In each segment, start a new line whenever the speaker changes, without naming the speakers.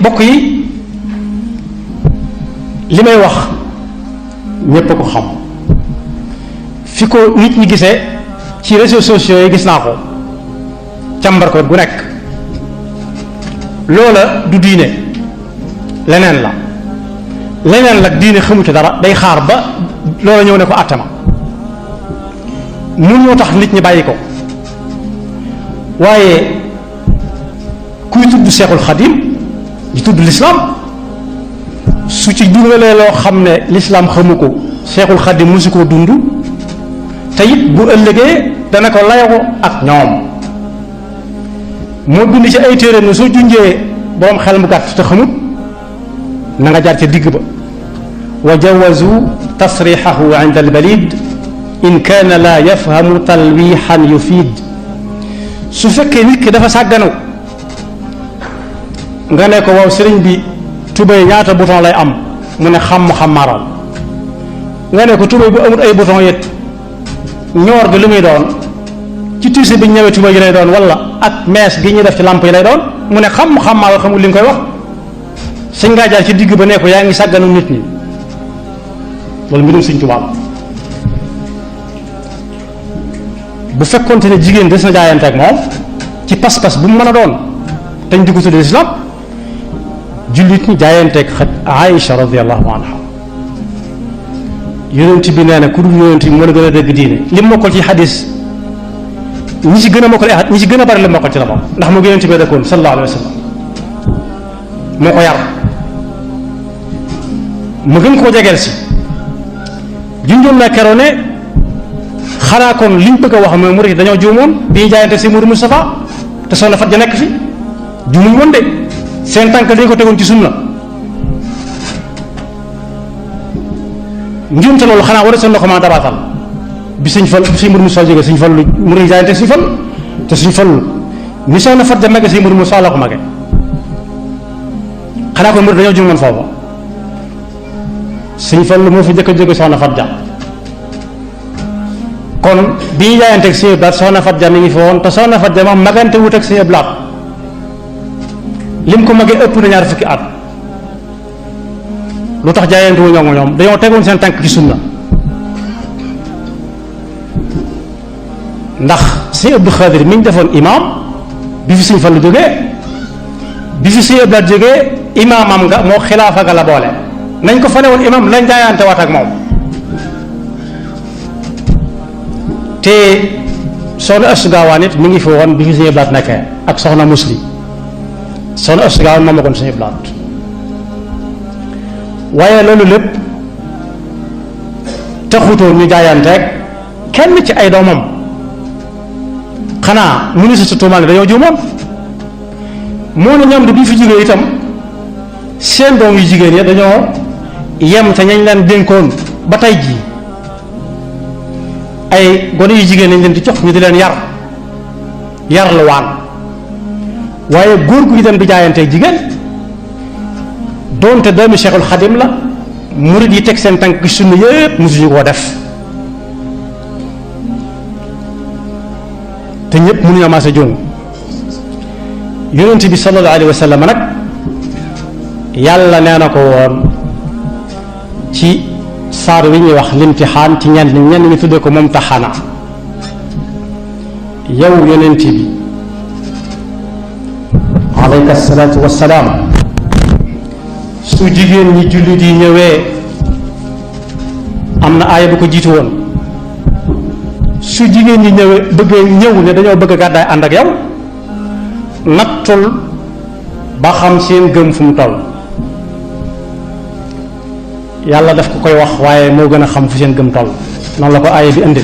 bokk yi li may wax ñépp a ko xam fi ko nit ñi gisee ci réseaux sociaux yi gis naa ko càmbar ko gu nekk loola du diine leneen la diine xamu ci dara day xaar ba loola ñëw ne ko àttama mun ñoo tax nit ñi bàyyi ko waaye kuy tudd Seexul Xadim di tudd lislaam su ci dugalee loo xam ne lislaam xamu ko Seexul Xadim musu koo dund te it bu ëllëgee dana ko layoo ak ñoom moo bind ci ay téere ne soo junjee boroom xel mu gàtt te xamut na nga jaar ca digg ba wa jawazu tasrixahu inda albalid in kaana laa yafhamu talwixan yufiid su fekkee nit ki dafa sàgganaw nga ne ko waaw sëriñ bi tubéy ñaata bouton lay am mu ne xam-xamaaral nga ne ko tubéy bu amul ay bouton yet ñoor gi lu muy doon ci tiise bi ñu ñëwee tubéy yi lay doon wala ak mees gi ñuy def ci làmp yi lay doon mu ne xam-xamaaral xamul li nga koy wax sëñ ngaa jaar ci digg ba ne ko yaa ngi sàgganu nit ñi loolu mbirum Sëñ Tuubaa bu fekkonte ne jigéen des na jaayante ak moom ci pas-pas bu mu mën a doon te ñu di ko tuddee lislaam jullit ñi jaayanteeg xat Aïcha radiyallahu anha yonent bi nee na ku dul yonent bi moo la gën a dégg diine li mu mokkal ci xadis ñi ci gën a mokkal ñi ci gën a bari la mokkal ci la moom ndax moo yonent bi dëkkoon sallallahu alayhi wa sallam moo ko yar mu gën koo jegeel si junjoon na keroo ne xanaa kon liñ bëgg a wax mooy murid dañoo juumoon bi ñu jaayante si Murid Mustafa te soxna Fat ja nekk fi juumuñ woon de seen tànk dañ ko tegoon ci sunna njuumte loolu xanaa war a seen na ko maa dabaatal bi sëñ Fall bi sëñ Murid Mustafa jógee sëñ Fall murid jaayante si Fall te sëñ Fall ni soxna Fat ja mage si Murid Mustafa la ko mage xanaa kon murid dañoo juumoon foofu sëñ Fall moo fi njëkk a jóge soxna Fat ja kon bi ñu jaayanteeg sëñ Blaat soxna Fat ja mi ngi fi woon te soxna Fat ja moom magante wut ak sëñ Blaat lim ko magee ëpp na ñaar fukki at lu tax jaayante wu ñoom dañoo tegoon seen tànk ci sunna ndax sëñ Abdou Khadir mi ñu defoon imaam bi fi sëñ Fallu jógee bi fi sëñ Blaat jógee imaamam nga moo xilaafa ga la boole nañ ko fale woon imaam lañ jaayante waat ak moom te soxna Astu Gaawaan it mi ngi fi woon bi fi sëñ Blaat nekkee ak soxna Musli soxna Astu Gaawaan moom ma koon sëñ Blaat waaye loolu lépp taxutoon ñu jaayanteeg kenn ci ay doomam xanaa ministre su tuumaal dañoo juumoon moo ne ñoom de bi fi jógee itam seen doom yu jigéen ya dañoo yem te ñañ leen dénkoon ba tey jii ay gone yu jigéen lañ leen di jox ñu di leen yar lu waan waaye góor gu ñu dem di jaayantee jigéen doonte doomi Cheikhul Xadim la murid yi teg seen tànk sunna yépp mosuñu koo def te ñëpp mënuñu amaase jóom yonent bi sallallahu alayhi wa sallam nag yàlla nee na ko woon ci saar wi ñuy wax limtixaan ci ñenn ñi tuddee ko mumtaxana yow yonent bi alayka salaatu wassalaam su jigéen ñi jullit yi ñëwee am na aaya bu ko jiitu woon su jigéen ñi ñëwee bëggee ñëw ne dañoo bëgg a gàddaay ànd ak yow nattul ba xam seen gëm fu mu toll yàlla daf ko koy wax waaye moo gën a xam fu seen gëm toll noonu la ko aaya bi indi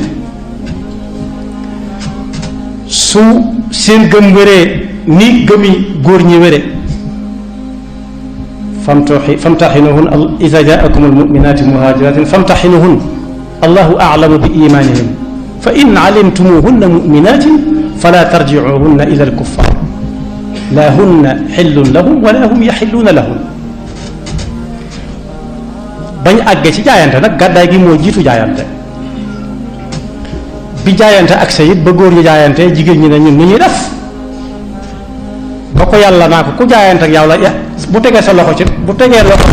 su seen gëm wéree ni gëmi góor ñi wéree famtaxinuhun ida jaakum almuminati muhajiratin famtaxinuhun allahu aclamu bi imanihim fa in calimtumuhunna muminatin fala tarjicuhunna ila alkuffar la hunna xillun lahum wala hum yaxilluuna lahum bañ àggee ci jaayante nag gàddaay gi moo jiitu jaayante bi jaayante ak sa it ba góor ñi jaayante jigéen ñi ne ñun ni ñuy def ba ko yàlla naa ko ku jaayante ak yow la bu tegee sa loxo ci bu tegee loxo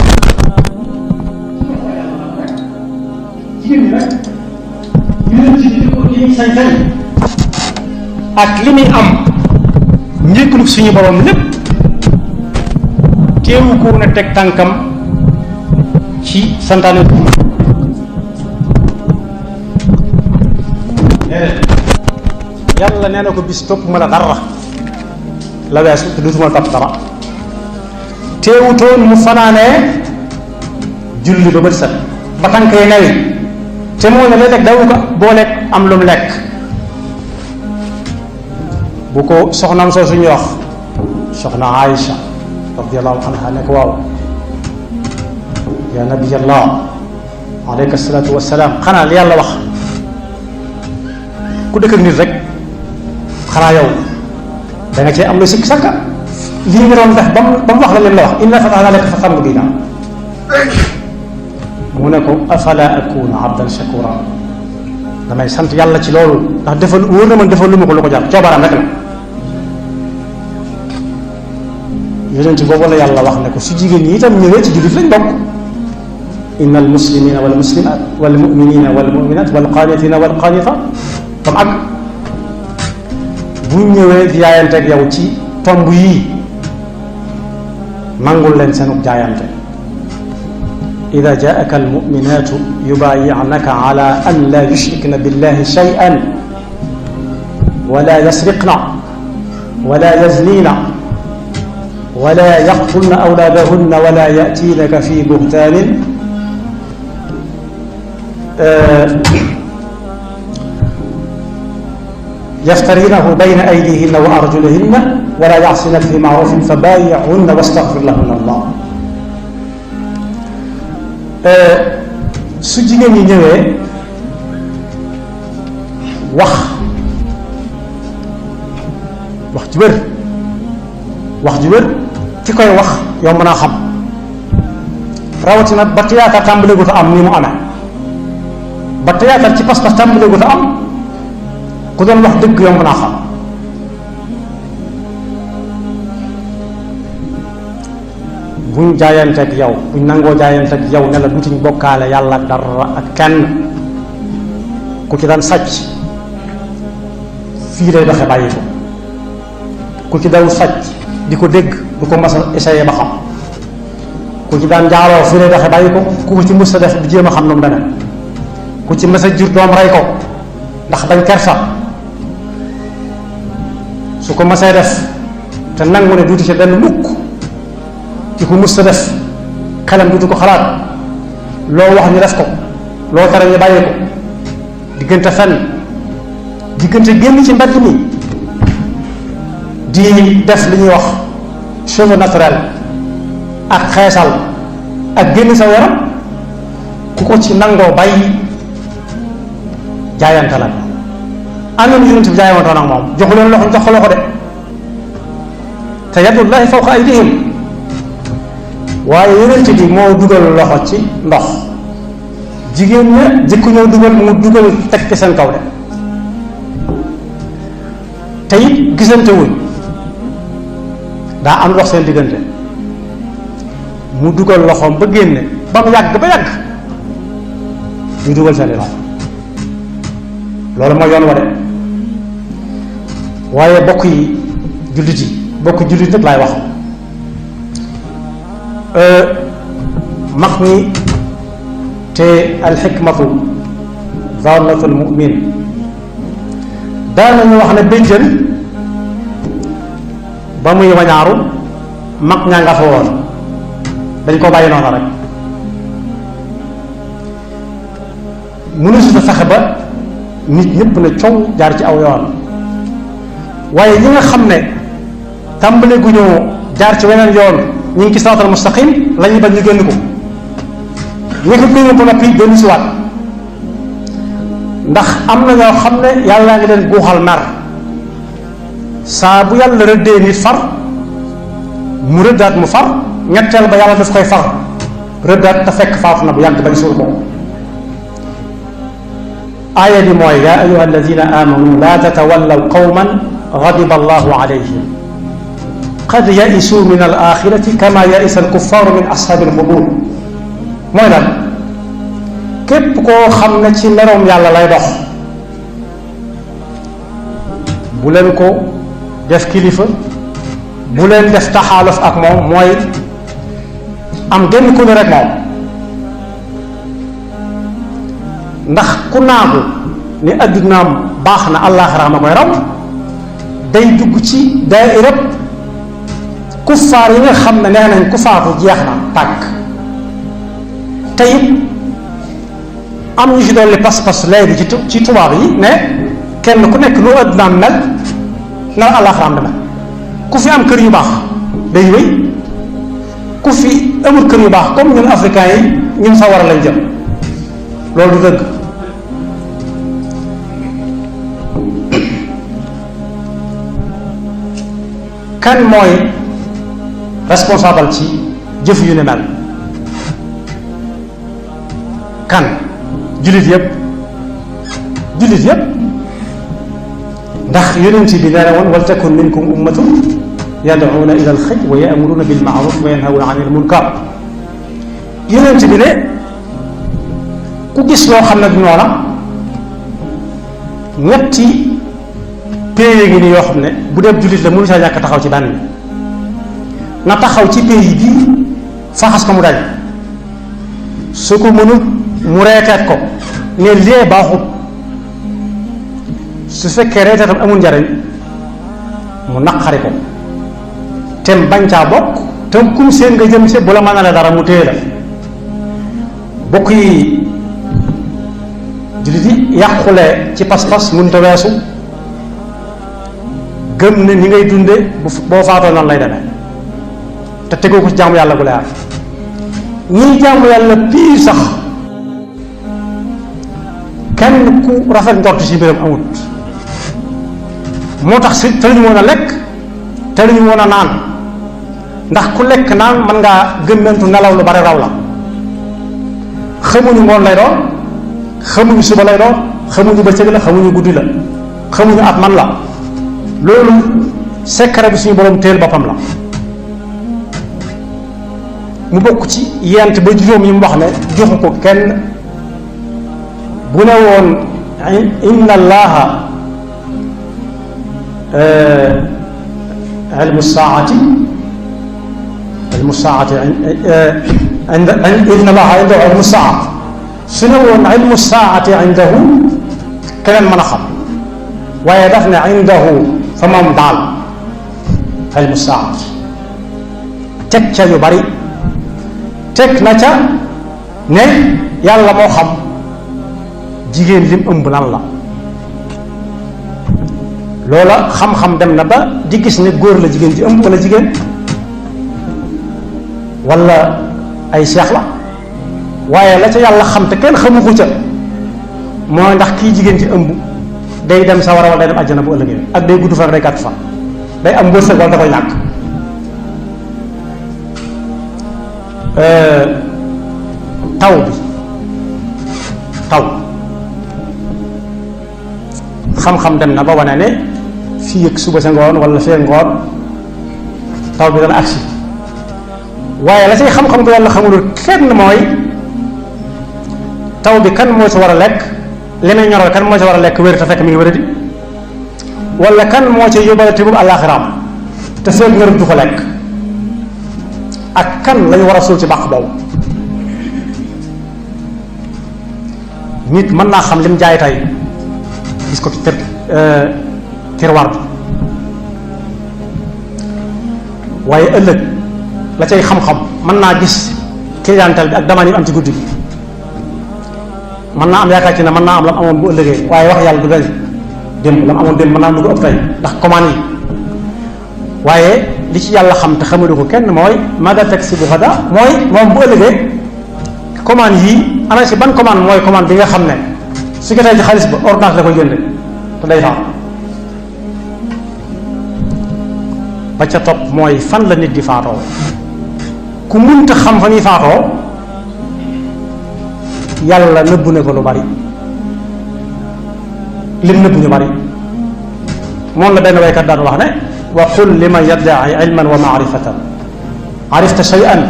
jigéen ñi nag yonent bi di ko li sañ-sañ ak li muy am njëkkalu suñu borom lépp teewu ko na teg tànkam ci santaane yàlla nee na ko bis topp ma la dara la weesu te dootuma topp dara teewutoon mu fanaanee julli ba bët set ba tànk yi newi te moo ne léeg-léeg dawu ko booleeg am lu mu lekk bu ko soxnaam soo suñuy wax soxna Aïcha radiyallahu anha ne ko waaw ya nabiyallah alayka salaatu wasalaam xanaa li yàlla wax ku dëkk ak nit rek xanaa yow da nga cee am lu sikk sakka lii nga doon def ba mu wax la leen la wax inna fatahna laka fathan mubina mu ne ko afala akuna abdan shakura damay sant yàlla ci loolu ndax defal wóor na man defal lu ma ko lu ko jàpp coobaram rek la yonent boobu la yàlla wax ne ko su jigéen ñi itam ñëwee ci jullit lañ bokk inna al muslimina wal muslimat wal muminina wal muminat wal qanitina wal qanitat comme ak bu ñëwee di jaayanteeg yow ci tomb yii nangul leen seenu jaayante ida jaaka almuminatu yubayi'naka ala an la yushrikna billahi shay'an wala yasriqna wala yaznina wala yaqtulna awladahunna wala ya'tinaka fi buhtanin yaftarinahu bayna aydihinna wa arjulihinna wala ya'sinaka fi ma'rufin fabayi'hunna wastaghfir lahunna Allah. su jigéen ñi ñëwee wax ju wér ki koy wax yow mën a xam rawatina ba théâtre tàmbaleegut a am ni mu amee ba théâtre ci pas-pas tàmbaleegut a am ku doon wax dëgg yomb naa xam buñ jaayanteeg yow buñ nangoo jaayanteeg yow ne la dutuñ bokkaale yàlla dara ak kenn ku ci daan sàcc fii lay doxe bàyyi ko ku ci daw sàcc di ko dégg du ko mas a essayé ba xam ku ci daan jaaroo fii lay doxe bàyyi ko ku ci mës a def du jéem a xam nu mu demee ku ci mës a jur doom rey ko ndax bañ kersa su ko mësee def te nangu ne duuti ci benn mukk ki ko mës a def xelam duutu ko xalaat loo wax ñu def ko loo tere ñu bàyyi ko diggante fenn diggante génn ci mbedd mi di def li ñuy wax cheveux naturel ak xeesal ak génn sa yaram ku ko ci nangoo bàyyi jaayante la am na yonent bi jaayantoon ak moom joxu leen loxo jox ko loxo de te yadullahi fawqa aydihim waaye yonent bi moo dugal loxo ci ndox jigéen ña jëkku ñëw dugal mu dugal teg ci seen kaw de te it gisante wuñ daa am ndox seen diggante mu dugal loxoom ba génne ba mu yàgg ba yàgg ñu dugal seen i loxo loolu mooy yoon wa de waaye bokk yi jullit yi bokk jullit nag laay wax mag ñi te alxikmatu daalatul mu'min daanañu wax ne béjjën ba muy wañaaru mag ñaa nga fa woon dañ ko bàyyi noonu rek mënu si fexe ba nit ñëpp ne coow jaar ci aw yoon waaye ñi nga xam ne tàmbale gu ñëw jaar ci weneen yoon ñu ngi ci siraatal mustaqim la ñuy bañ ñu génn ko ñi ko génn ba noppi génn si waat ndax am na ñoo xam ne yàlla ngi leen guuxal mer saa bu yàlla rëddee nit far mu rëddaat mu far ñetteel ba yàlla daf koy far rëddaat te fekk faatu na bu yàgg bañ suul ko aaya bi mooy yaa ayuha alladina amanu laa tatawallaw qawman gadiba allahu alayhim qad yaisu min al axirati kama yaisa al kuffaaru min ashaabi al qubur mooy lan képp koo xam ne ci meroom yàlla lay dox bu leen ko def kilifa, bu leen def taxaaluf ak moom, mooy am genn ku ne rek moom. ndax ku naagu ni addunaam baax na àllaaxiraam a koy raw day dugg ci daairab kuffaar yi nga xam ne nee nañ ku faatu jeex na tàkk. te it am ñu ci dolli pas-pas léegi ci tubaab yi ne kenn ku nekk lu addunaam mel na àllaaxiraam deme. ku fi am kër yu baax day wéy, ku fi amul kër yu baax comme ñun africains yi ñun sa war a lañ jëm. loolu du dëgg. kan mooy responsable ci jëf yu ne mel? kan? jullit yépp ndax yonent bi nee na woon wal takun minkum ummatun yad'una ila al-xayr wa ya'muruna bil ma'ruf wa yanhawna 'anil munkar. yonent bi ne ku gis loo xam ne du noona ñetti pays ngi ni yoo xam ne bu dee jullit la mënu saa ñàkk taxaw ci benn na taxaw ci pays bii faxas ko mu daj, su ko mënul mu reeteet ko ne lee baaxut. su fekkee reeteetam amul njariñ mu naqari ko te bañ caa bokk te kum seen nga jëm si bu la mën a la dara mu téye la. bokk yi jullit yi yàqule ci pas-pas mënta weesu gëm ne ni ngay dunde boo faatoo noonu lay demee te tegoo ko ci jaamu yàlla gu leer. ñiy jaamu yàlla piir sax kenn ku rafet njort ci mbiram amut. moo tax si te lu ñu woon a lekk te lu ñu woon a naan, ndax ku lekk naan mën ngaa gëmmentu nelaw lu bari raw la. xamuñu ngoon lay doon, xamuñu suba lay doon, xamuñu bëccëg la, xamuñu guddi la, xamuñu at man la. loolu secret bi suñu borom téel boppam la. mu bokk ci yent ba juróom yi mu wax ne joxu ko kenn. bu ne woon inna allaha ilmu saati inna allaha indahu ilmu saati, su ne woon ilmu saati indahu keneen mën a xam, waaye daf ne indahu fa moom daal ilmu saati teg ca yu bari. teg na ca ne yàlla moo xam jigéen lim ëmb lan la. loola xam-xam dem na ba di gis ne góor la jigéen ji ëmb wala jigéen wala ay seex la, waaye la ca yàlla xam te kenn xamu ko ca mooy ndax kii jigéen ji ëmb day dem sawara wala day dem àjjana bu ëllëgee, ak day gudd fan day gàtt fan, day am wërsëg wala da koy ñàkk. taw xam-xam dem na ba wane ne fii ak suba sa ngoon wala fee ngoon taw bi dana agsi, waaye la say xam-xam ko yàlla xamulul kenn mooy taw bi kan moo ci war a lekk li muy ñoral, kan moo ci war a lekk wér te fekk mi ngi wéradi, wala kan moo ci yóbbale te boobu àllaaxiraam te fekk nga du ko lekk, ak kan lañu war a suul ci bàq boobu. nit mën naa xam lim jaay tey gis ko ci terroir bi, waaye ëllëg la cay xam-xam mën naa gis clientèle bi ak damaan yi am ci guddi gi, mën naa am yaakaar ci ne mën naa am la mu amoon bu ëllëgee, waaye wax yàlla du gën démb la mu amoon démb mën naa am lu ko ëpp tey ndax commande yi. waaye li ci yàlla xam te xamalu ko kenn mooy mada taksibu ghadan, mooy moom bu ëllëgee commande yii ana si ban commande mooy commande bi nga xam ne su ko tey ci xaalis ba ordonnance la koy jënde te day faam. ba ca topp mooy fan la nit di faatoo. ku munta xam fa muy faatoo yàlla nëbbu ne ko lu bari, lim nëbbu ñu bari. moom la benn waykat daan wax ne wa qul liman yaddaci ilman wa maarifatan arifta shay'an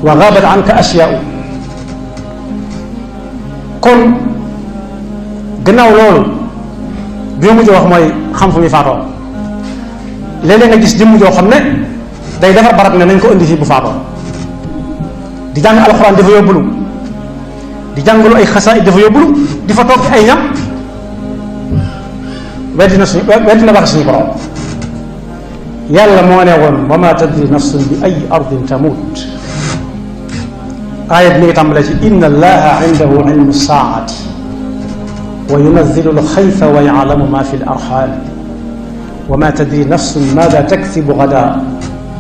wa gaabat anka ashyaa'u. kon gannaaw loolu bi ma mujj wax mooy xam fu muy faatoo. léeg-léeg nga gis jëmm joo xam ne day defar barab ne nañ ko indi fii bu faatoo, di jàng alxuraan dafa yóbbulu, di jàngalu ay xasaayid dafa yóbbulu, di fa toog ay ñam. weddina wax suñu borom. yàlla moo ne woon wa ma tadri nafsun bi ay ardin tamut. aaya bi mi ngi tàmbale ci inna allaha indahu ilmu saati wa yunazzilu alxaytha wa ya'lamu ma fi al-arham wa ma tadri nafsun maada taksibu gadan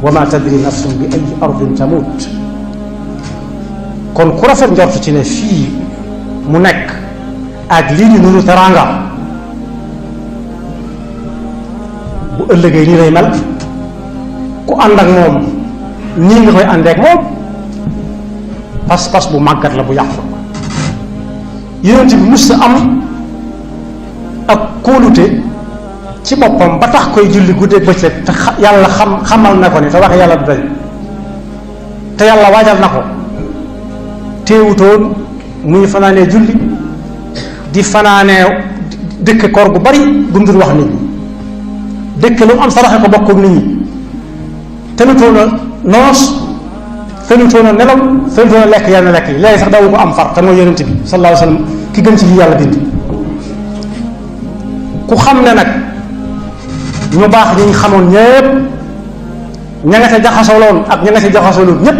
wa ma tadri nafsun bi ay ardin tamut. kon ku rafet njort ci ne fii mu nekk ak lii di nuru teraanga bu ëllëgee nii lay mel, ku ànd ak moom nii nga koy àndeek moom, pas-pas bu màggat la bu yàqu. yonent bi mus am ak kóolute ci boppam ba tax koy julli guddeeg bëccëg te yàlla xamal na ko ne te waxe yàlla du dañ te yàlla waajal na ko, teewutoon muy fanaanee julli di fanaanee dëkk koor gu bari bu mu dul wax nit ñi, dëkk lu mu am saraxe ko bokk nit ñi, tenutoon a noos, tenutoon a nelaw, tenutoon a lekk yenn lekk yi léegi sax dawu ko am far te mooy yonent bi sallallahu alayhi wa sallam ki gën ci yi yàlla bind. ku xam ne nag ñu baax ñi ñu xamoon ñépp ña nga ca jaxasoloon ak ña nga ca jaxasoloon ñépp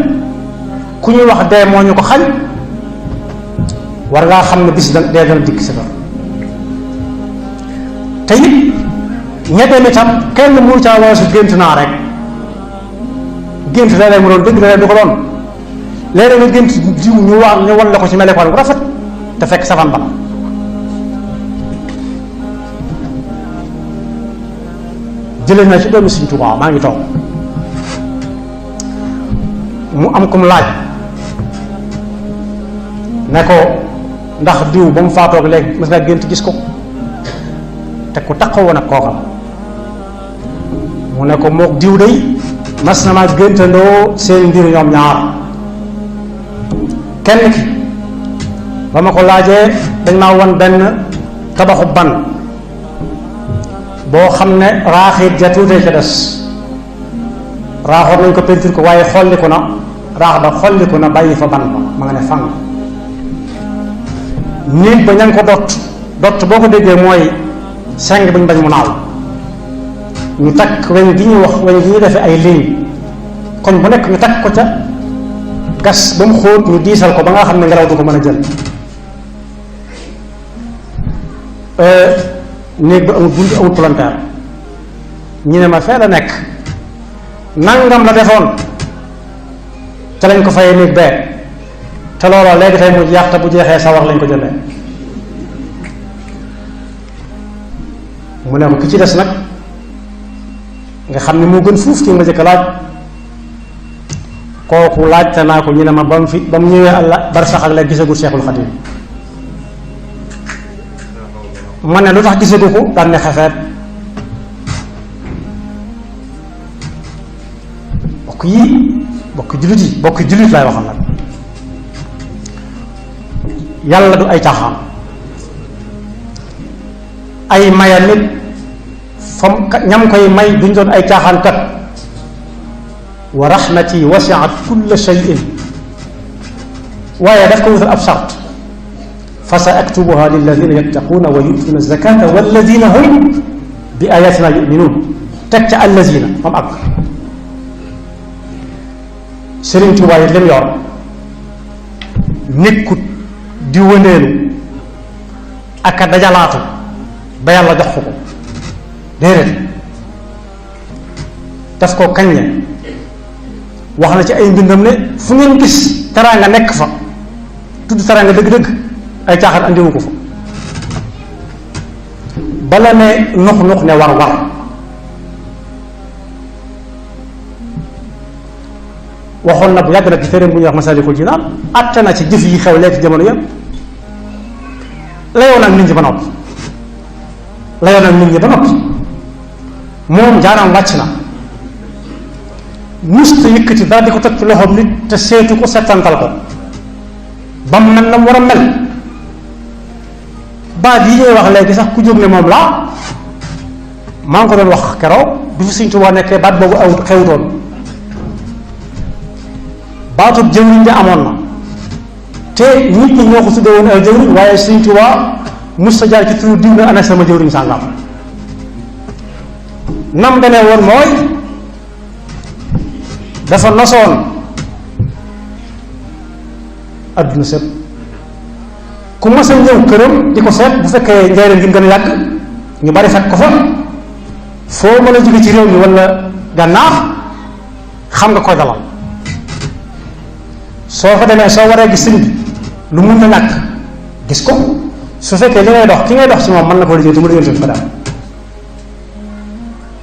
ku ñuy wax dee moo ñu ko xañ, war ngaa xam ne bis dee dana dikk si kër. te it ña dem itam kenn mënu caa weesu gént naa rek. gént léeg-léeg mu doon dëgg léeg-léeg du ko doon, léeg-léeg nga gént jiw ñu wan la ko ci melokaan bu rafet te fekk safan ba. jëlee na ci doomi Sëriñ Tuubaa maa ngi toog mu am kum laaj ne ko ndax diw ba mu faatoog léegi mës nga gént gis ko, te ku taxawoon ak kooka mu ne ko mook diw day mas na ma géntandoo seen mbir ñoom ñaar. kenn ki ba ma ko laajee dañ maa wan benn tabaxu ban boo xam ne raaxit ja tuutee ca des, raaxoon nañ ko peinture ko waaye xolliku na, raax ba xolliku na bàyyi fa ban ba ma nga ne fang. néeg ba ña ngi ko dott boo ko déggee mooy seng bañ bañ mu naaw, ñu takk weñ gi ñuy wax weñ gi ñuy defee ay ligne, koñ bu nekk ñu takk ko ca gas ba mu xóot ñu diisal ko ba nga xam ne ngelaw du ko mën a jël. néeg ba amul bunt amul palanteer, ñu ne ma fee la nekk nangam la defoon te lañ ko fayee néeg bee, te looloo léegi tey mu jeex te bu jeexee sawar lañ ko jëlee. mu ne ko ki ci des nag nga xam ne moo gën fuuf ki ma jëkk laaj, kooku laajte naa ko ñu ne ma ba mu ñëwee àlla barsax ak léegi gisagul Seexul Xadiim. ma ne lu tax gisagu ko daan ne xefeet. bokk jullit laay waxal nag, yàlla du ay caaxaan. ay maya nit fam ñam koy may duñ doon ay caaxaan kat. wa rahmati wasiat kulla shay'in, waaye daf ko wutal ab sart, fa sa aktubuha lilladina yattaquuna wa yu'tuuna zakata walladina hum bi ayatina yuminuun, teg ca allazina moom ak Sëriñ Tuubaa yi lim yor nekkut di wëndeelu ak a dajalaatu ba yàlla jox ko déedéet, daf ko kaññe. wax na ci ay mbindam ne fu ngeen gis teraanga nekk fa, tudd teraanga dëgg-dëgg ay caaxaan andiwu ko fa. bala ne nux ne war waxoon na bu yàgg nag ci téeréem bu ñuy wax Masaalikul Jinaan, atte na ci jëf yi xew léegi ci jamono yëpp, layoon ak nit ñi ba noppi moom jaanam wàcc na musta yëkkati daal di ko teg ci loxoom nit te seetu ko settantal ko ba mu mel na mu war a mel baat yi ñuy wax léegi sax ku jóg ne moom laa maa ngi ko doon wax keroog bi fi Sëñ Tuubaa nekkee baat boobu awut xewutoon baatub jëwriñ ja amoon na te nit ñi ñoo ko tuddee woon ay jëwriñ waaye Sëñ Tuubaa mus sa jaar ci turu diw na ana sama jëwriñ sàngam nam demee woon mooy dafa nosoon adduna sépp ku mas a ñëw këram di ko seet bu fekkee njëriñ gi mu gën a yàgg ñu bari fekk ko fa foo mën a jóge ci réew mi wala gànnaar xam nga koy dalal soo fa demee soo waree gis sëñ bi lu mun na ñàkk gis ko su fekkee li ngay dox ki ngay dox ci moom mën na ko lijjanti mu lijjanti fa dem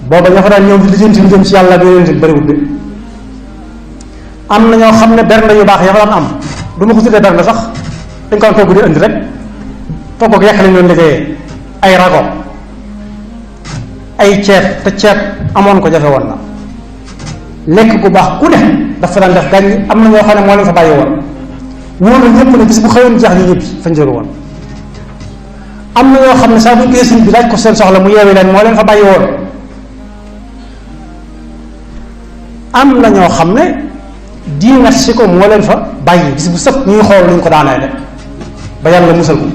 booba ña fa daan ñëw di lijjanti lu jëm ci yàlla bi lijjanti bariwut bi am na ñoo xam ne bernde yu baax ya fa daan am du ma ko tuddee bernde sax dañ ko am togg di indi rek togg ak yàq lañ doon liggéeyee ay rago ay ceeb te ceeb amoon ko jafe woon na lekk gu baax ku ne dafa daan def gàññi am na ñoo xam ne moo leen fa bàyyi woon wóor na ñëpp ne bis bu xëyoon jeex ñu ñibbi fañ jóge woon am na ñoo xam ne saa bu ñu sëñ bi laaj ko seen soxla mu yeewi leen moo leen fa bàyyi woon am na ñoo xam ne diingat si ko moo leen fa bàyyi bis bu sëpp ñuy xool luñ ko daanee de ba yàlla musal ko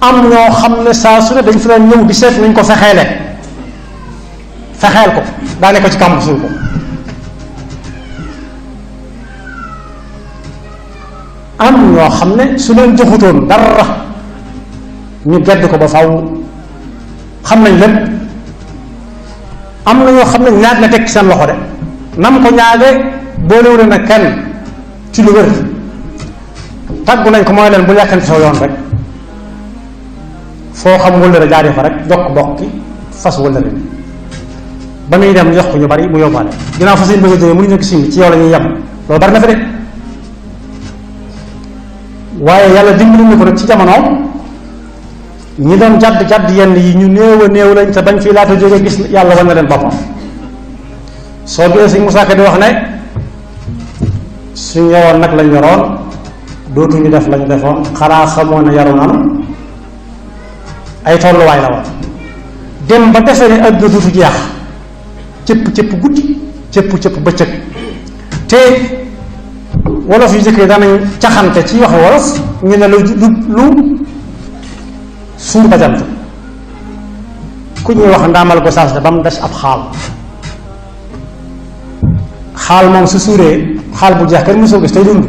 am ñoo xam ne saa su ne dañ fi daan ñëw di seet nuñ ko fexeel ko daane ko ci kàmb suul ko am ñoo xam ne su leen joxutoon dara ñu gedd ko ba faw xam nañ lépp am na ñoo xam ne ñaag na teg seen loxo de nam ko ñaage boolewul na kenn ci lu wér tàggu nañ ko mooy leen bu yàkkante soo yoon rek foo xam wëllëre jaaree fa rek jokk bokk ki fas wëllëre ba muy dem jox ko ñu bari mu yóbbaale ginnaaw fas yéen bëgg a jógee mënuñu gis ci yow la ñuy yem loolu bari na fi de waaye yàlla dimbali ñu ko nag ci jamonoom ñi doon jàdd yenn yi ñu néew a néew lañ te bañ fii laata jógee gis yàlla wan na leen boppam soo gisee Sëñ Musaa Ka di wax ne suñ yowoon nag lañ yoroon dootuñu def lañu defoon xanaa xamoon ne yaru nanu ay tolluwaay la woon dem ba defee ne àdduna duutu jeex cëpp guddi cëpp bëccëg te wolof yu jëkkee danañ caxante ci waxi wolof ñu ne lu suur ba jant ku ñuy wax ndaamal ko saas de ba mu des ab xaal moom su suuree xaal bu jeex kenn mësu ko gis tey dund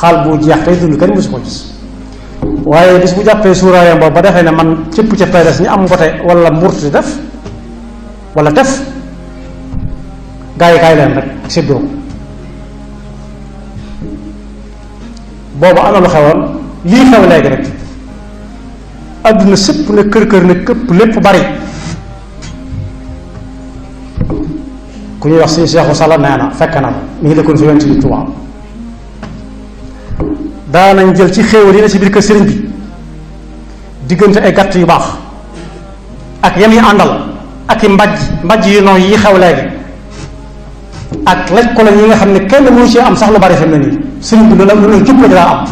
xaal bu jeex tey dund kenn mësu ko gis waaye bis bu jàppee suuraayam boobu ba defee ne man cëpp cëppay des ñu am ngote wala mburti def wala tef gaa yi kaay leen rek séddoo boobu ana lu xewoon lii xew léegi rek adduna sëpp ne kër ne këpp lépp bari ku ñuy wax suñu Seexu Sala nee na fekk na ko mi ngi dëkkoon fi yonent bi Tuubaa daanañ jël ci xéewal yi ne ci biir kër sëriñ bi diggante ay gàtt yu baax ak yam yi àndal ak i mbàjj yu nooy yi xew léegi ak laj ko la yi nga xam ne kenn mënu ci am sax lu bari fi mu ne nii sëriñ bi lu la jub la daa am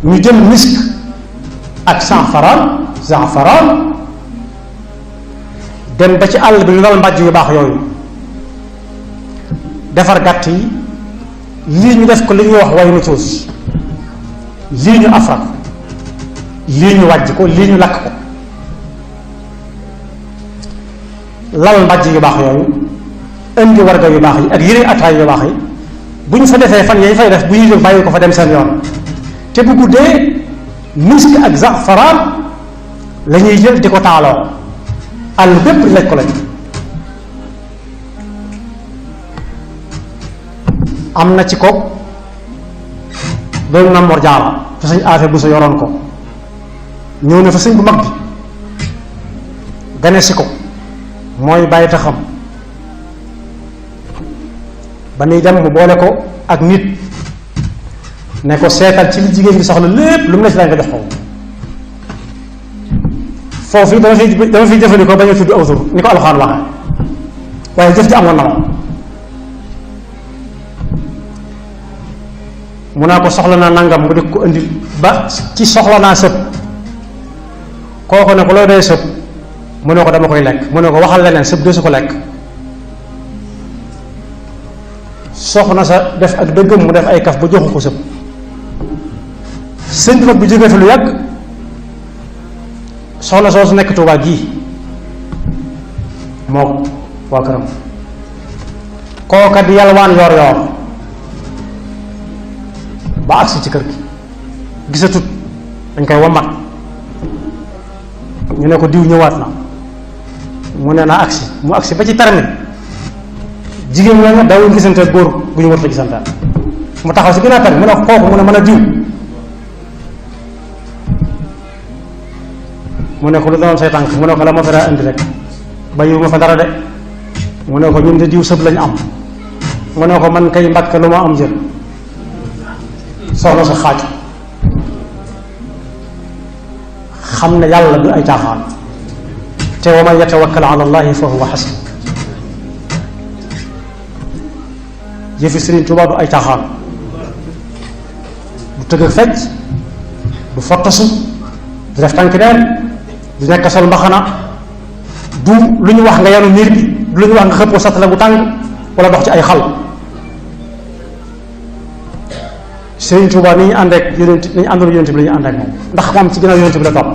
ñu jël misk ak sanfaraan dem ba ci àll bi ñu dal mbàjj yu baax yooyu defar gàtt yi lii ñu def ko li ñuy wax way nu tuus lii ñu afra lii ñu wàjj ko lii ñu lakk ko lal mbàjj yu baax yooyu indi warga yu baax yi ak yëre ataay yu baax yi bu ñu fa defee fan yañ fay def bu ñuy jóg bàyyi ko fa dem seen yoon te bu guddee misk ak zafaraan la ñuy jël di ko taaloo àll bépp laj ko lañ am na ci ko doon Maam Mor Jaara fa sëñ Aafe bu sa yoroon ko ñëw ne fa sëñ bu mag bi gane si ko mooy bàyyi taxam ba nuy dem mu boole ko ak nit ne ko seetal ci li jigéen bi soxla lépp lu mu la ci daañ ko jox ko foofu dama fi jëfandikoo bañ a tudd aw tur ni ko alxuraan waxee waaye jëf ji amoon na moom. mu naa ko soxla naa nangam mu di ko indi ba ci soxla naa sëb kooku ne ko loo dee sëb mu ne ko dama koy lekk mu ne ko waxal leneen sëb de su ko lekk. soxna sa def ak dëggam mu def ay kaf ba joxu ko sëb. sëñ bi nag bu jógee fi lu yàgg soxna soo su nekk Tuubaa gii moo waa këram kooka di yalwaan yor yor ba agsi ci kër gi gisatut dañ koy wammat ñu ne ko diw ñëwaat na mu ne naa agsi mu agsi ba ci termine jigéen ñoo nga daawuñ gisante góor bu ñu warta gisante mu taxaw si gën a termine mu ne ko kooku mu ne mën a diw mu ne ko lu doon say tànk mu ne ko la ma fa daa indi rek bàyyiwu ma fa dara de mu ne ko ñun de diw sëb lañ am mu ne ko man kay mbàkke lu ma am jël soxna sa xaaju xam ne yàlla du ay caaxaan te wa man yatawakkal ala allahi fa huwa hasbuh yëfi Sëriñ Tuubaa du ay caaxaan du tëgg ak fecc du fottasu du def tànki neen du nekk sol mbaxana du lu ñu wax nga yanu miir bi du lu ñu wax nga xëppoo satala bu tàng wala dox ci ay xal. Sëriñ Tuubaa ni ñu ànd ak yonent ni ñu àndoon yonent bi la ñu ànd ak moom ndax moom ci ginnaaw yonent bi la topp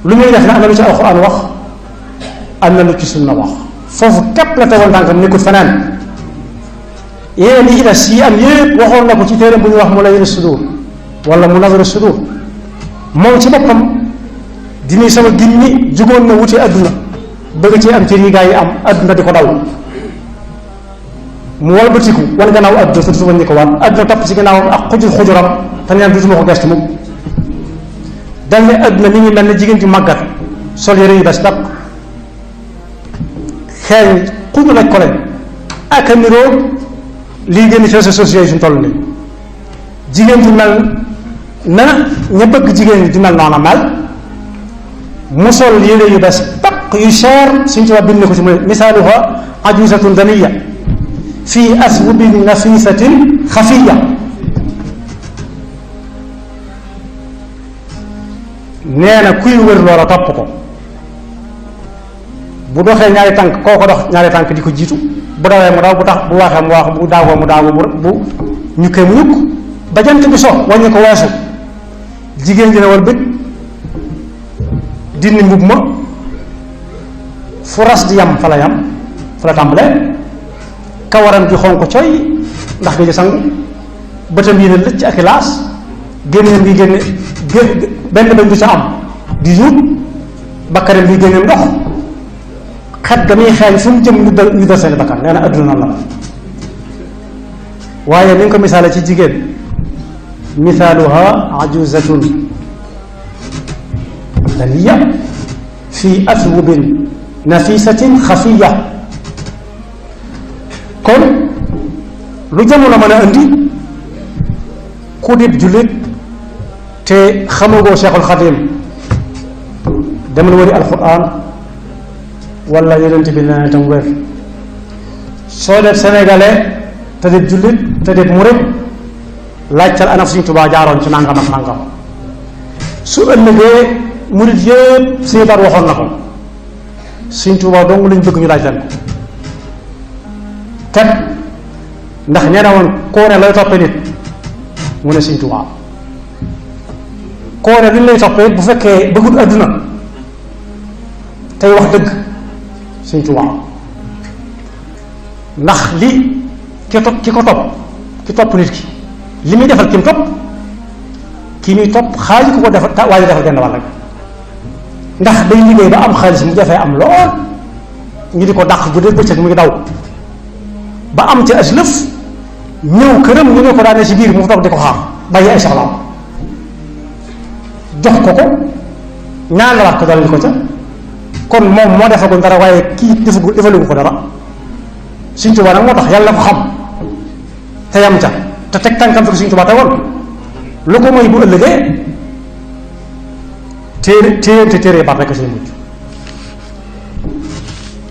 lu muy def ne am na lu ci alxuraan wax am na lu ci sunna wax foofu képp la tegoon tànkam nekkul feneen yéen yi ci des yi am yépp waxoon na ko ci téeram bu ñuy wax Mulayyinu Sudur wala Munawwiru Sudur moom ci boppam dini sama ginni jugoon na wuti adduna bëgg ci am cër yi gaa yi am adduna di ko daw mu walbatiku wan gannaaw adduna te dutuma ni ko waat adduna topp ci gannaawam ak xujuram te neen dutuma ko gestu mukk dal ne adduna mi ngi mel ne jigéen ju màggat sol yére yu bees dàq xeeñ xuju lañ ko lañ ak a niroo lii génn ci réseaux sociaux yi suñ toll nii jigéen ju mel na ña bëgg jigéen ñi di mel noona mel mu sol yére yu bees taq yu cher suñ ci wax bind ko ci mu misaaluha ajuzatun daniya fi aswubin nafisatin xafiya nee na kuy wër loola topp ko bu doxee ñaari tànk koo ko dox ñaari tànk di ko jiitu bu dawee mu daw bu tax bu waxee mu wax bu daagoo mu daagu bu ñukkee mu ñukk ba jant bi so wàññi ko weesu jigéen ji ne wal bët dindi mbub ma fu ras di yam fa la yam fa la tàmbalee kawaram gi xonq coy ndax nga sangu bëtam yi ne lëcc ak i laas génneem gi génne benn bañ du ca am di yuut bakkaram bi génneem ndox xet ga muy xeeñ fu mu jëm ñu dal seen bakkan nee na adduna noonu la waaye ni nga ko misaale ci jigéen misaaluha ajuzatun daniya fi athwubin nafisatin xafiya kon lu jamono mën a indi ku dib jullit te xamagoo Cheikhul Xadim demal wari alquran wala yonent bi nee na tam wér soo def sénégalais te dib jullit te dib murit laajtal ana Sëriñ Tuubaa jaaroon ci nangam ak nangam su ëllëgee murit yëpp séebaat waxoon na ko Sëriñ Tuubaa dong lañ bëgg ñu laaj leen ko kat ndax ñee na woon koo ne lay toppee nit mu ne Sëriñ Tuubaa koo ne li lay toppee bu fekkee bëggut adduna tey wax dëgg Sëriñ Tuubaa ndax li ki ko topp nit ki li muy defal ki mu topp ki muy topp xaalis ku ko defal waaye defal genn wàll ndax day liggéey ba am xaalis mu jafee am lool ñu di ko dàq guddeeg bëccëg mu ngi daw ba am ci as lëf ñëw këram ñu ne ko daane si biir mu toog di ko xaar bàyyi ay soxlaam jox ko ñaanalaat ko dalal ko ca kon moom moo defagul dara waaye kii defalugu ko dara Sëriñ Tuubaa nag moo tax yàlla ko xam te yam ca te teg tànkam fi ko Sëriñ Tuubaa tegoon lu ko mooy bu ëllëgee téere baat rek say mujj.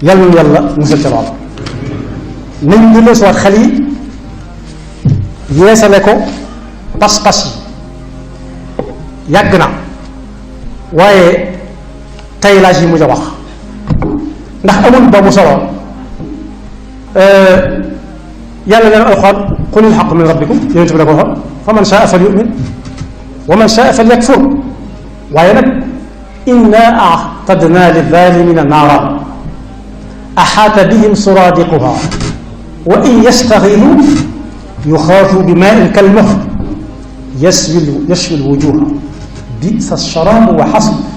yàlla na yàlla musal ca lool. nañ delloo si waat xel yi yeesale ko pas-pas yi yàgg na waaye tey laa ci mujj a wax ndax amul ba mu solo yàlla leen alxuraan qulil xaqu min rabbikum yonent bi la ko waxoon fa man shaa fal yumin wa man shaa fal yakfur waaye nag inna a'tadna lizalimina naara axaata bihim suradiquha wa in yastaxilu yuxaafu bi maa'in kalmuhl yashwi lwujuha bisa alsharaabu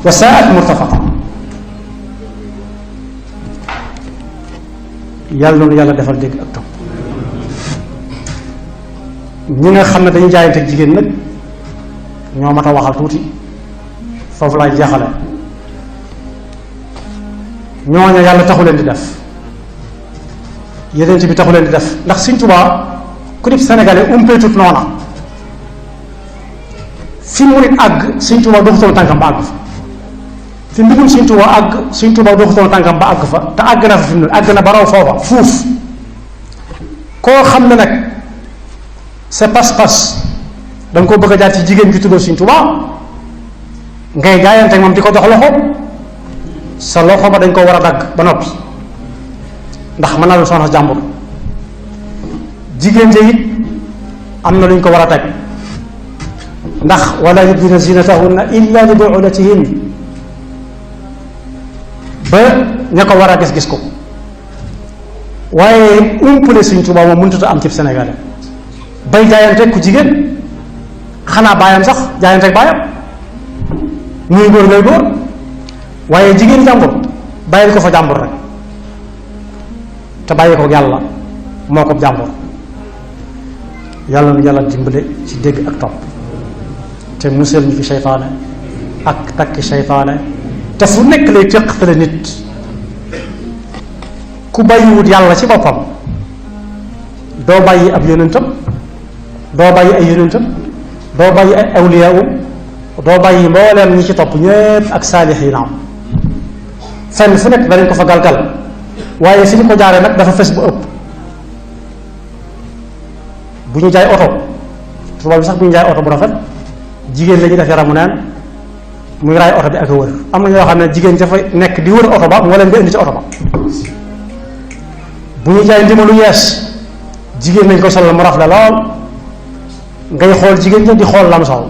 wa saa'at murtafaqa. yàlla noonu yàlla defal dégg ak topp. ñi nga xam ne dañuy jaayante jigéen nag ñoo mat a waxal tuuti foofu laay jeexale. ñooñu yàlla taxu leen di def yeneen bi taxu leen di def ndax Sëñ Tuubaa ku dib sénégalais umpeetut noona fi murit àgg Sëñ Tuubaa doxutoon tànkam ba àgg fa fi mbigum Sëñ Tuubaa àgg Sëñ Tuubaa doxutoon tànkam ba àgg fa te àgg na fa fi mu ne àgg na ba raw foofa fuuf. koo xam ne nag sa pas-pas da nga koo bëgg a jaar ci jigéen ji tuddoo Sëñ Tuubaa ngay jaayante moom di ko jox loxo sa loxo ba dañ ko war a dagg ba noppi ndax mën naa doon soxna jàmbur. jigéen ja it am na lu ñu ko war a teg ndax wala yubdina zinatahunna illa li bu'ulatihin ba ña ko war a gis ko waaye umpale Sëñ Tuubaa moom mënut a am ci Sénégal bay jaayante ku jigéen xanaa baayam sax jaayante ak baayam muy góor ngay góor waaye jigéen jàmbur bàyyil ko fa jàmbur rek te bàyyi ko yàlla moo ko jàmbur. yàlla na yàlla dimbale ci dégg ak topp te musal ñu fi seytaane ak takki seytaane te fu nekk lay teqale nit. ku bàyyiwut yàlla ci boppam doo bàyyi ab yonentam doo bàyyi ay yonentam doo bàyyi ay awliyaawum doo bàyyi mbooleem ñi ci topp ñépp ak saalixiinaam fenn fu nekk danañ ko fa galgal waaye fi ñu ko jaaree nag dafa fes bu ëpp. bu ñu jaay oto tubaab bi sax bu ñu jaay oto bu rafet jigéen la ñuy def yaramu neen muy raay oto bi ak a wër am na ñoo xam ne jigéen dafa nekk di wër oto ba moo leen di indi ci oto ba. bu ñu jaay ndimalu yees jigéen lañ ko solal mu rafle lool ngay xool jigéen ñi di xool lam sol.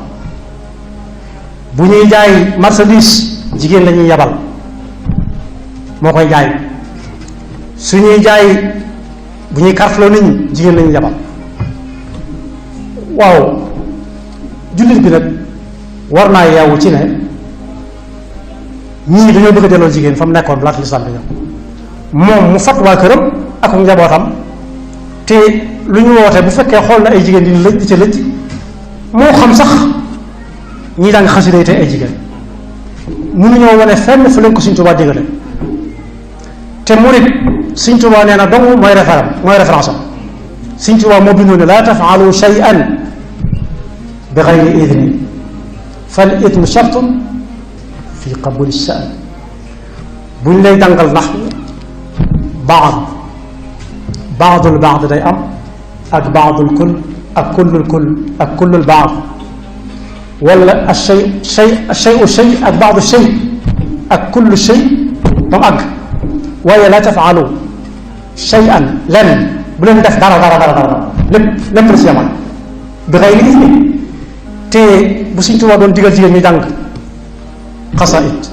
bu ñuy jaay marchandise jigéen lañuy yabal moo koy jaay su ñuy jaay bu ñuy karteloo nit ñi jigéen lañuy yabal. waaw jullit bi nag war naa yeewu ci ne ñii dañoo bëgg a delloo jigéen fa mu nekkoon laata lislaam bi ñëw moom mu fat waa këram ak njabootam te lu ñu woote bu fekkee xool na ay jigéen di lëj di ca lëj moo xam sax ñii daan xasida yi te ay jigéen mënuñoo wane fenn fu leen ko Sëñ Tuubaa digale te murit Sëñ Tuubaa nee na dong mooy référence am. Sëñ Tuubaa moo bindoon ne laa tafaalu shay'an bi gayri idni fal idnu shartun fi qabuli sha'n. buñ lay jàngal ndax baadul baad day am ak baadul kull ak kullul kull ak kullul baad wala ash-shay'u shay ak baadu shay ak kullu shay ba mu àgg waaye laa tafaalu shay'an lenn bu leen def dara lépp la si yamal bi xëy li ismi te bu Sëñ Tuubaa doon digal jigéen ñi jàng xasaayid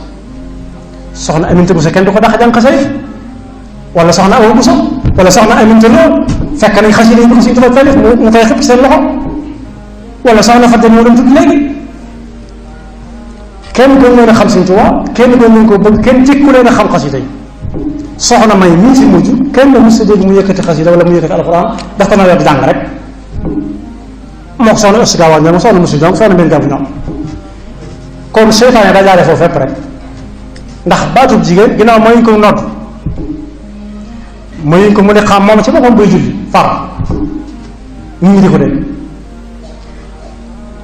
soxna Aminta Buso kenn du ko dàq jàng xasaayid wala soxna Awa Buso wala soxna Aminta Lo fekk nañ xasida yi bu ko Sëñ Tuubaa taalif mu koy xëpp seen loxo wala soxna Fatou moo doon tudd léegi kenn gën leen a xam Sëñ Tuubaa kenn gën leen ko bëgg kenn jikku leen a xam xasida yi soxna May mii fi mujj kenn mës a dégg mu yëkkati xasida wala mu yëkkati alxuraan daf ko na yor di jàng rek moo ko soxna Ëstu Gaawaan ñoom soxna Musu ñoom soxna Mbène Gàmmu ñoom kon seytaane daa jaaree foofu fépp rek ndax baatub jigéen ginnaaw mayuñ ko nodd mayuñ ko mu ne xam moom ci boppam buy julli far ñu ngi di ko dégg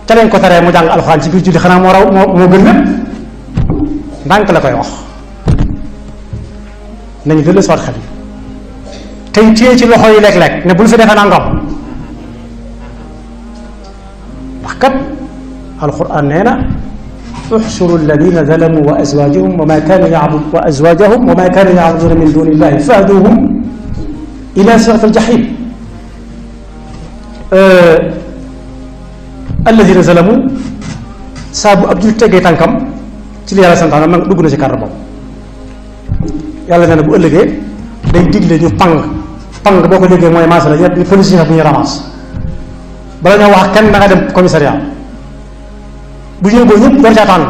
te leen ko teree mu jàng alxuraan ci biir julli xanaa moo raw moo gën lépp ndànk la koy wax nañu dellu si waat xel yi tey téye ci loxo yi léeg-léeg ne bul fi defee nangam ndax kat alquran nee na uxshuru alladina zalamu wa azwajahum wa ma kanu yacbuduna min duni illahi fahduhum ila sirat aljahim alladina zalamu saa bu ab jul teggee tànkam ci li yàlla santaane man dugg na ci kàr boobu yàlla nee na bu ëllëgee day digle ñu pang boo ko déggee mooy maasala ñett ni police yi bu ñu ramasse bala ñoo wax kenn da nga dem commissariat bu ñu yóbboo ñëpp war caa tànn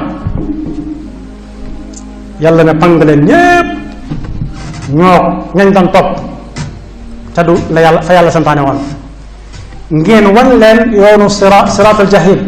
yàlla ne pang leen ñépp ñoo ñañ daan topp te du la yàlla fa yàlla santaane woon ngeen wan leen yoonu siraatal jahim